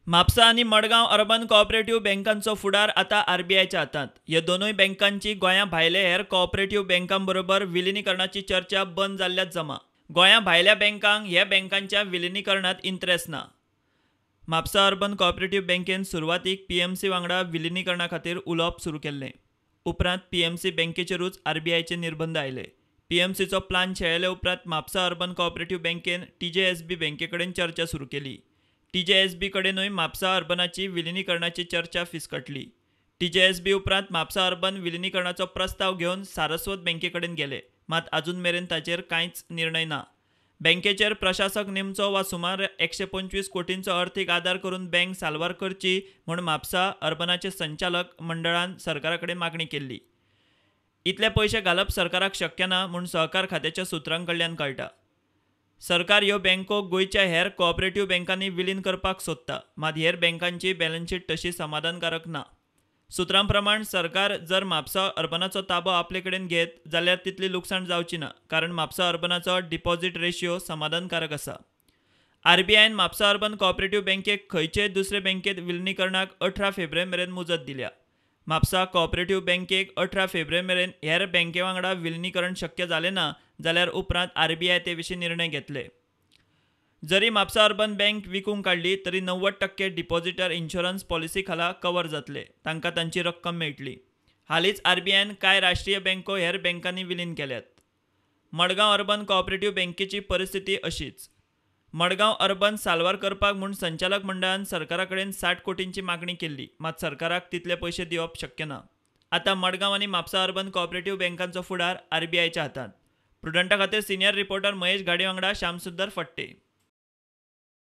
म्हापसा आनी Madgaon urban cooperative बँकांचो फुडार आतां आरबीआयच्या हातांत. ह्या दोनूय बँकांची गोंया भायले हेर कॉपरेटिव्ह बँकां बरोबर विलिनीकरणाची चर्चा बंद जाल्ल्याच जमा. गोंया भायल्या बँकांक ह्या बँकांच्या विलिनीकरणांत इंत्रेस्ट ना. म्हापसा अर्बन कॉपरेटिव्ह बँकेन सुरवातीक पीएमसी वांगडा विलिनीकरणा खातीर उलोवप सुरू केल्लें. उपरांत पीएमसी बँकेचेरूच आरबीआयचे निर्बंध आयले. पीएमसीचो प्लान शेळेले उपरांत म्हापसा अर्बन कॉपरेटिव्ह बँकेन टीजेएसबी बँके कडेन चर्चा सुरू केली. टीजेएसबी कडेनूय म्हापसा अर्बनाची विलिनीकरणाची चर्चा फिसकटली. टीजेएसबी उपरांत म्हापसा अर्बन विलिनीकरणाचो प्रस्ताव घेवन सारस्वत बँके कडेन गेले, मात अजून मेरेन ताचेर कांयच निर्णय ना. बँकेचेर प्रशासक नेमचो वा सुमार 125 कोटींचो अर्थीक आदार करून बँक साल्वार करची म्हूण म्हापसा अर्बनाचे संचालक मंडळान सरकारा कडेन मागणी केल्ली. इतले पयशे घालप सरकाराक शक्य ना म्हूण सहकार खात्याच्या सुत्रां कडल्यान कळटा. सरकार ह्यो बँको गोंयच्या हेर कॉपरेटिव्ह बँकांनी विलीन करपाक सोदता, मात हेर बँकांची बॅलन्स शीट तशी समाधानकारक ना. सुत्रां प्रमाण सरकार जर म्हापसा अर्बनाचो ताबो आपले कडेन घेत जाल्यार तितली लुकसाण जावची ना, कारण म्हापसा अर्बनाचो डिपॉझिट रेशियो समाधानकारक आसा. आरबीआयन म्हापसा अर्बन कॉपरेटिव्ह बँकेक खंयचेय दुसरे बँकेत विलिनीकरणाक 18 फेब्रुवारी मेरेन मुजत दिल्या. म्हापसा कॉपरेटिव्ह बँकेक 18 फेब्रुवारी मेरेन हेर बँके वांगडा विलिनीकरण शक्य जालें ना जाल्यार उपरांत आरबीआय ते विशीं निर्णय घेतले. जरी म्हापसा अर्बन बँक विकूंक काडली तरी 90% डिपॉझिटर इन्शुरन्स पॉलिसी खाला कवर जातले, तांकां तांची रक्कम मेळटली. हालींच आरबीआयन कांय राष्ट्रीय बँको हेर बँकांनी विलीन केल्यात. मडगांव अर्बन कॉपरेटिव्ह बँकेची परिस्थिती अशीच. मडगांव अर्बन साल्वार करपाक म्हूण संचालक मंडळान सरकारा कडेन 60 कोटींची मागणी केल्ली, मात सरकाराक तितले पयशे दिवप शक्य ना. आतां मडगांव आनी म्हापसा अर्बन कॉपरेटिव्ह बँकांचो फुडार आरबीआयच्या हातांत. प्रुडंटा खातीर सिनियर रिपोर्टर महेश घाडी वांगडा श्यामसुंदर फट्टे.